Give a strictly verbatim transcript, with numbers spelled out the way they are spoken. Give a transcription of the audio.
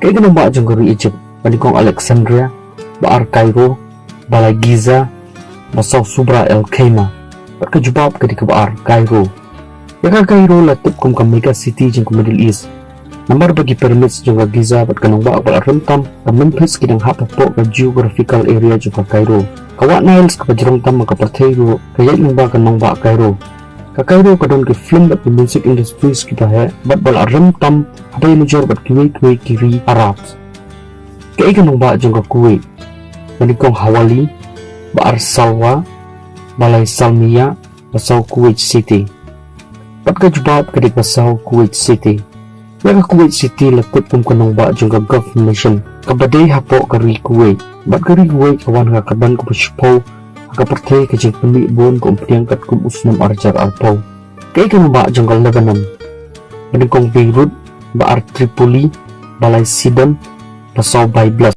Kaei ka nongbah jong ka ri Egypt? Ba nyngkong Alexandria, ba ar Cairo, ba lai Giza, ba saw Subra El Kheima. Bad ka jubab ka dei ka ba ar Cairo. Ïa ka Cairo la tip kum ka mega city jong ka Middle East. Namar ba ki pyramids jong ka Giza bad ka nongbah ba la rem tam ka Memphis ki dang hap hapoh ka geographical area jong ka Cairo. Ka wah Nile kaba jrong tam ha ka pyrthei ruh ka ïaid lyngba ka nongbah Cairo. Ka Cairo ka don ki film bad ki music industries kiba heh bad ba la rem tam haba ïanujor bad kiwei kiwei ki ri Arab. Kaei ka nongbah jong ka Kuwait? Ba nyngkong Hawali, ba ar Salwa, ba lai Salmiya, ba saw Kuwait City. Bad ka jubab ka dei ba saw Kuwait City. Ïa ka Kuwait City la tip kum ka nongbah jong ka Gulf nation kaba dei hapoh ka ri Kuwait. Bad ka ri Kuwait ka wan ha ka kyrdan kaba shiphew ha ka pyrthei, ka jingpynmih bun ka umphniang katkum u snem ar hajar arphew. Kaei ka nongbah jong ka Lebanon? Ba nyngkong Beirut, ba ar Tripoli, ba lai Sidon, ba saw Byblos.